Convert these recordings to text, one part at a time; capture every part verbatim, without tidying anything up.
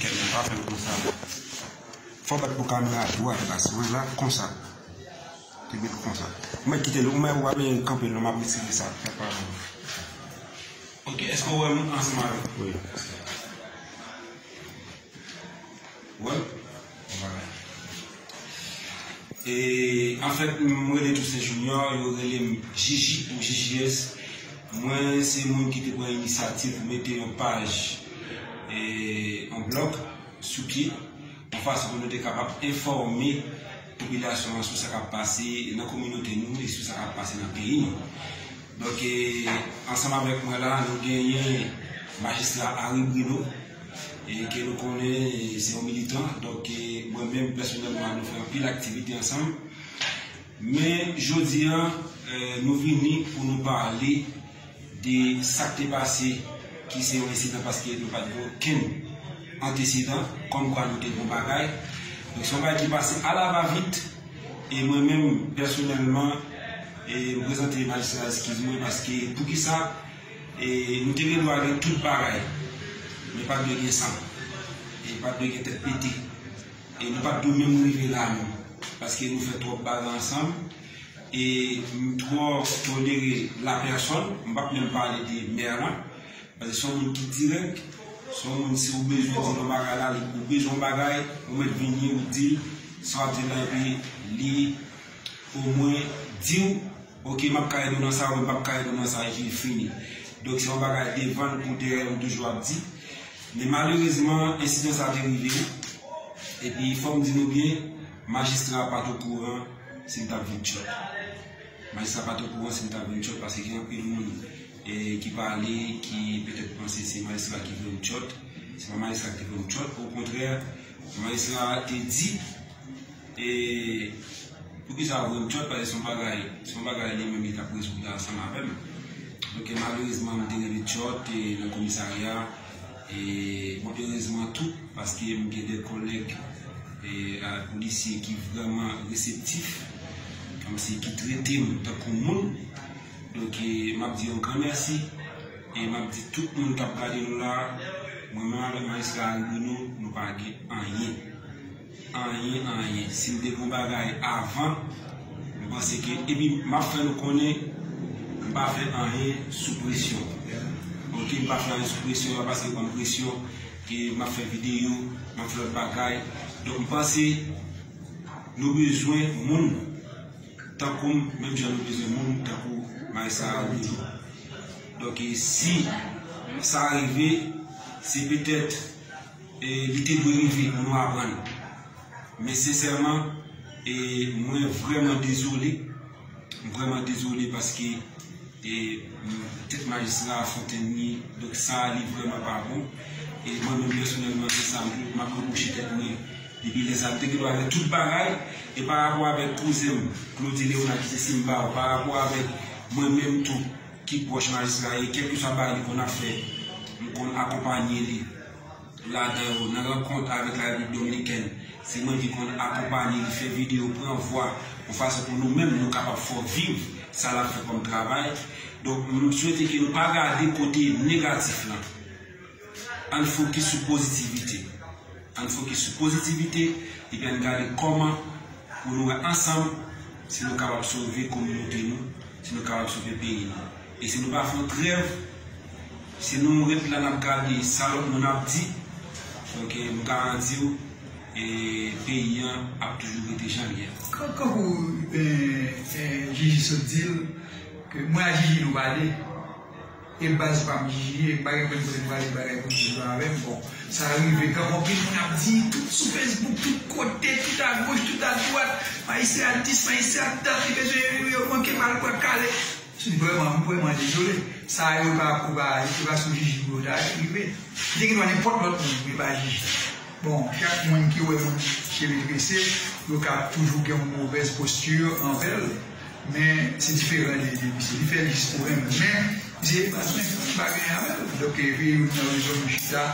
Kèt, pa fè l konsa. Fò w bat pou kamera dwat la, si w la, konsa. Te met konsa. Mwen kite l, ou mwen w pa bezwen kanpe l non, m ap retire sa. Fè pa non. Ok, èske w wè m ansanm avèk? Wi. Wè? Vwala. E, anfèt, m rele Toussaint Junior, yo rele m Jiji ou J J S. Mwen, se moun ki te pran inisyativ pou mete yon paj, e, yon blòg sou pye, yon fason pou nou te kapab enfòme popilasyon an sou sa k ap pase nan kominote nou e sou sa k ap pase nan peyi nou. Donk, e, ansanm avèk mwen la, nou genyen majistra Harry Bruno, e ke nou konnen, e, se yon militan. Donk, e, mwen menm, pèsonèlman, nou fè anpil aktivite ansanm. Men, jodi a, e, nou vini pou nou pale de sa k te pase, ki se yon ensidan, paske nou pa t gen okenn antesedan, kòmkwa nou te gen yon bagay. Donk, se yon bagay ki pase alavavit, e mwen menm, pèsonèlman, e m prezante majistra eskiz mwen, paske poukisa, e nou te gen dwa gen tout bagay, men pa t dwe gen san, e pa t dwe gen tèt pete, e nou pa t dwe menm rive la, non, paske nou fè twòp bagay ansanm, e m twò tolere lapèsòn, m p ap menm pale de mè la, paske se yon moun ki dirèk, se yon moun, si ou bezwen di yon bagay la, li, ou bezwen yon bagay, ou mèt vini, ou di l, sa w ap di la, epi li omwen di w, ok, m ap ka ede w nan sa, ou m p ap ka ede w nan sa, epi fini. Donk, se yon bagay devan l kou dèyè l, m toujou ap di. Men malerezman, ensidan sa te rive, epi fò m di nou byen, majistra pa t okouran si m t ap vin tchòt. Majistra pa t okouran si m t ap vin tchòt, paske gen anpil moun, e, ki pale, ki petèt panse se majistra ki voye m tchòt. Se pa majistra ki voye m tchòt. Okontrè, majistra te di, e, poukisa voye m tchòt, paske se yon bagay, se yon bagay li menm li t ap rezoud la ansanm avè m. Donk, malerezman, m te rive tchòt, e, nan komisarya, e, bon, erezman tou, paske m gen de kòlèg, e, a, polisye ki vrèman reseptif, kòmsi ki trete m tankou moun. Donk, e, m ap di yon gran mèsi, e m ap di tout moun k ap gade nou la, mwen menm avèk majistra Harry Bruno, nou pa gen anyen. Anyen, anyen. Si m te gen yon bagay avan, m panse ke, epi m ap fè nou konnen, m pa fè anyen sou presyon. Ok, m pa fè anyen sou presyon, pa paske m pran presyon, ke m ap fè videyo, m ap fè lòt bagay. Donk, m panse nou bezwen moun tankou m, menm jan nou bezwen moun tankou majistra Harry Bruno. Donk, e si sa rive, se petèt, e, li te dwe rive pou nou aprann. Men sensèman, e, mwen vrèman dezole. M vrèman dezole paske, e, tèt majistra Fontaine ni, donk sa, li vrèman pa bon. E mwen menm pèsonèlman, se sa m, m ap repwoche tèt mwen. Depi lè sa, m te gen dwa fè tout bagay. E pa rapò avèk kouzen m, Claudy Léonard, ki se Simba, pa rapò avèk mwen menm tou, ki pwòch majistra, e kèlkeswa bagay li konn ap fè, m konn akonpanye li ladan yo, nan rankont avèk Larepiblik Dominikèn, se mwen ki konn akonpanye li, fè videyo, pran vwa, yon fason pou nou menm, nou kapab fè w viv sa l ap fè kòm travay. Donk, m swete ke nou pa gade kote negatif lan. Ann fokis sou pozitivite. Ann fokis sou pozitivite, epi ann gade kòman pou nou wè ansanm si nou kapab sove kominote nou, si nou kapab sove peyi nou. E si nou pa fè yon trèv, si nou ret la n ap gade sa lòt moun ap di, donk, e, m garanti w, e, peyi an ap toujou rete jan l ye a. Kan, kankou, e, e, Jiji sot di l, ke mwen ak Jiji nou pa de. E baz pa m Jiji, e m pa gen pwoblèm pou l pale bagay pou Jiji avè m. Bon, sa rive, kankou anpil moun ap di, tout sou Facebook, tout kote, tout agoch, tout adwat, majistra dis, majistra dat, li bezwen, yo manke mal pou ap kale. M vrèman, m vrèman dezole. Sa yo pa, yo pa, yo pa sou Jiji pou yo ta rive. Li te gen dwa nenpòt lòt moun, men pa Jiji. Bon, chak moun ki wè moun cheve trese, yo ka toujou gen yon movèz posti anvè l. Men, se diferan de, de misye. Li fè l jis pou renmen. Men, misye pa bezwen fè bagay avè l. Donk, epi, youn nan rezon nou chita,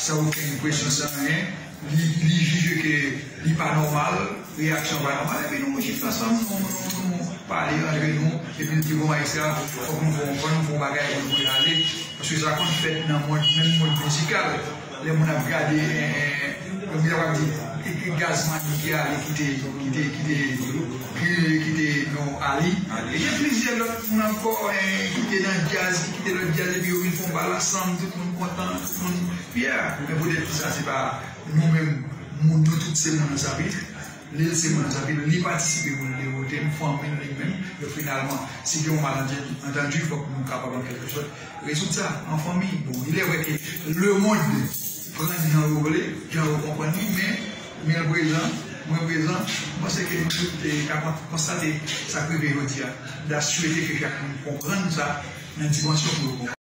san okenn presyon, san anyen, li, li jije ke li pa nòmal, reyaksyon pa nòmal, epi nou chita ansanm, nou, nou, nou pale antre nou, epi nou di, bon, majistra, fòk nou fè, fòk nou fè yon bagay pou nou ale, paske sa konn fèt nan mond, menm mond mizikal. Lè moun ap gade, eh, eh, moun ap di, e, e Gazman ki ale kite, kite, kite, kite nou Ali. E gen plizyè lòt moun ankò, eh, ki te nan djaz, ki kite lòt djaz, epi yo vin fè yon bal ansanm, tout moun kontan, tout moun fyè. Men poutèt ki sa, se pa nou menm, moun, nou tout se moun nan sapit. Li se moun sa, li patisipe pou l dewote m, fanmi l li menm. E finalman, si gen yon malantandi, fòk nou kapab an kèlke sòt rezoud sa an fanmi. Bon, il est vrai que le monde pran li jan yo vle, jan yo konprann li, men, men l prezan, mwen prezan, m panse ke nou tout te ka kon-, konstate sa k rive jodi a. M ta swete ke chak moun konprann sa nan dimansyon pou yo konprann.